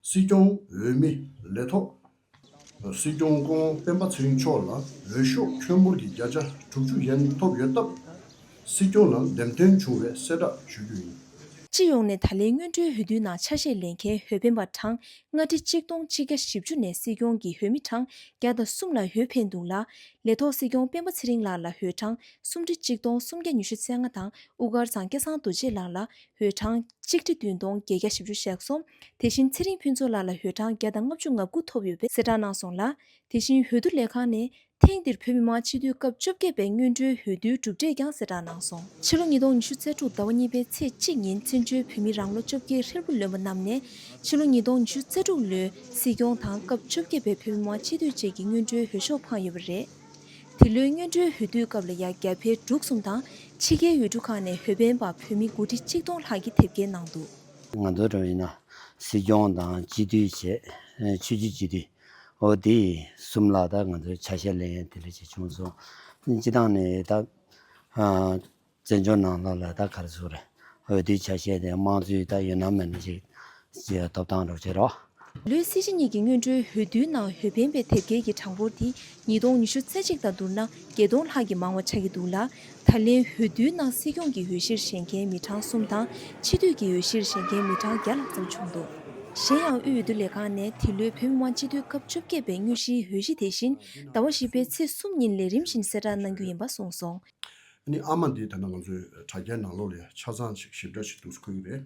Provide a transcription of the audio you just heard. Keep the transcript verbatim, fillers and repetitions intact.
སྲིད་སྐྱོང་འོས་མི་ལས་ཐོག་སྲིད་སྐྱོང་སྐུ་ངོ་སྤེན་པ་ཚེ་རིང་མཆོག་ལ་འོས་ཤོག་ཁྱོན་འབོར་གྱི་བརྒྱ་ཆ་དྲུག་ཅུ་ཡན་ཐོབ་ཡོད་སྟབས། སྲིད་སྐྱོང་ལ་འདེམས་ཐོན་བྱུང་བའི་གསལ་བསྒྲགས་ཞུ་རྒྱུ་ཡིན། སྤྱི་ཡོངས་ནས་ད་ལན་སྔོན་འགྲོའི་འོས་བསྡུའི་ནང་ཆ་ཤས་ལེན་མཁན་འོས་འཕེན་པ་གྲངས་ལྔ་ཁྲི་གཅིག་སྟོང་ཆིག་བརྒྱ་བཞི་བཅུ་ནས་སྲིད་སྐྱོང་གི་འོས་མི་གྲངས་བརྒྱ་དང་གསུམ་ལ་འོས་འཕེན་འདུག་ལ། ལས་ཐོག་སྲིད་སྐྱོང་སྤེན་པ་ཚེ་རིང་ལགས་ལ་འོས་གྲངས་སུམ་ཁྲི་གཅིག་སྟོང་སུམ་བརྒྱ་ཉི་ཤུ་རྩ་ལྔ་དང་། དབུ་དཀར་ཚང་སྐལ་བཟང་རྡོ་རྗེ་ལགས་ལ་འོས་གྲངས་གཅིག་ཁྲི་བདུན་སྟོང་བརྒྱད་བརྒྱ་བཞི་བཅུ་ཞེ་གསུམ། དེ་བཞིན་ཚེ་རིང་ཕུན་ཚོགས་ལགས་ལ་འོས་གྲངས་བརྒྱ་དང་ལྔ་བཅུ་ང་དགུ་ཐོབ་ཡོད་པའི་གསལ་བསྒྲགས་གནང་སོང་ལ། དེ་བཞིན་འོས་བསྡུ་ལས་ཁང་ནས་ཐེངས་འདིར་བོད་མི་མང་སྤྱི་འཐུས་སྐབས་བཅོ་བརྒྱད་པའི་སྔོན་འགྲོའི་འོས་བསྡུའི་གྲུབ་འབྲས་ཀྱང་གསལ་བསྒྲགས་གནང་སོང་། ཕྱི་ལོ་ཉིས་སྟོང་ཉི་ཤུ་རྩ་དྲུག་ཟླ་བ་གཉིས་པའི་ཚེས་གཅིག་ཉིན་བཙན་བྱོལ་བོད་མིའི་རང་ལོ་བཅོ་བརྒྱད་ཧྲིལ་པོ་ལོན་པ་རྣམས་ནས་ཕྱི་ལོ་ཉིས་སྟོང་ཉི་ཤུ་རྩ་དྲུག་ལོའི་སྲིད་སྐྱོང་དང་སྐབས་བཅོ་བརྒྱད་པའི་བོད་མི་མང་སྤྱི་འཐུས་བཅས་ཀྱི་སྔོན་འགྲོའི་འོས་ཤོག་འཕངས་ཡོད་པ་རེད། དེ་ལོའི་སྔོན་འགྲོའི་འོས་བསྡུའི་སྐབས་ལ་ཡ་རྒྱ་བལ་འབྲུག་གསུམ་དང་ཕྱི་རྒྱལ་ཡུལ་གྲུ་ཁག་ནས་འོས་འཕེན་པ་བོད་མི་དགུ་ཁྲི་གཅིག་སྟོང་ལྷག་གིས་དེབ་སྐྱེལ་གནང་འདུག་ང་ཚོ་འདྲ་བ་ཡིན་ན་སྲིད་སྐྱོང་དང་སྤྱི་འཐུས་བྱས། ཆོས་བརྒྱུད་སྤྱི་འཐུས། འོ་དེ་གསུམ་ལ་ད་ང་ཚོའི་ཆ་ཤས་ལེན་ཡས་དེ་འདྲ་ཅིག་བྱུང་སོང་། སྤྱི་བཏང་ནས་ད་བཙན་བྱོལ་ནང་ལོགས་ལ་ད་ག་རེ་ཟེར་དགོས་རེད། འོ་དེའི་ཆ་ཤས་དེ་དམངས་གཙོའི་ད་ཡུན་རིང་མིན་ན་ཅིག་ཅིག་ཐོབ་ཐང་རོགས་བྱེད་རོགས། ལོའི་སྲིད་སྤྱི་གཉིས་ཀྱི་སྔོན་འགྲོའི་འོས་བསྡུའི་ནང་འོས་འཕེན་པའི་དེབ་སྐྱེལ་གྱི་གྲངས་འབོར་དེ་ཉིས་སྟོང་ཉི་ཤུ་རྩ་གཅིག་དང་བསྡུར་ན་བརྒྱད་སྟོང་ལྷག་གིས་མང་བ་ཆགས་ཀྱི་འདུག་ལ། ད་ལན་འོས་བསྡུའི་ནང་སྲིད་སྐྱོང་གི་འོས་གཞིར་བཞེངས་མཁན་མི་གྲངས་གསུམ་དང་སྤྱི་འཐུས་ཀྱི་འོས་གཞིར་བཞེངས་མཁན་མི་གྲངས་བརྒྱ་ལྷག་ཙམ་བྱུང་འདུག་གཞན་ཡང་དབུས་འོས་བསྡུ་ལས་ཁང་ནས་དེ་ལོའི་བོད་མི་མང་སྤྱི་འཐུས་སྐབས་བཅོ་བརྒྱད་པའི་དངོས་གཞིའི་འོས་གཞི་དེ་བཞིན་ཟླ་བ་བཞི་པའི་ཚེས་གསུམ་ཉིན་ལས་རིམ་བཞིན་གསལ་བསྒྲགས་གནང་རྒྱུ་ཡིན་པ་གསུངས་སོང་། ཨ་ནི་ཨ་མ་འདི་ད་ལྟ་ང་ཚོའི་དྲ་རྒྱའི་ནང་ལོགས་ལ་ཆ་ཚང་ཞིག་ཞིབ་ཕྲ་ཞིག་འདུག་སེ་འཁོད་ཀྱི་རེད།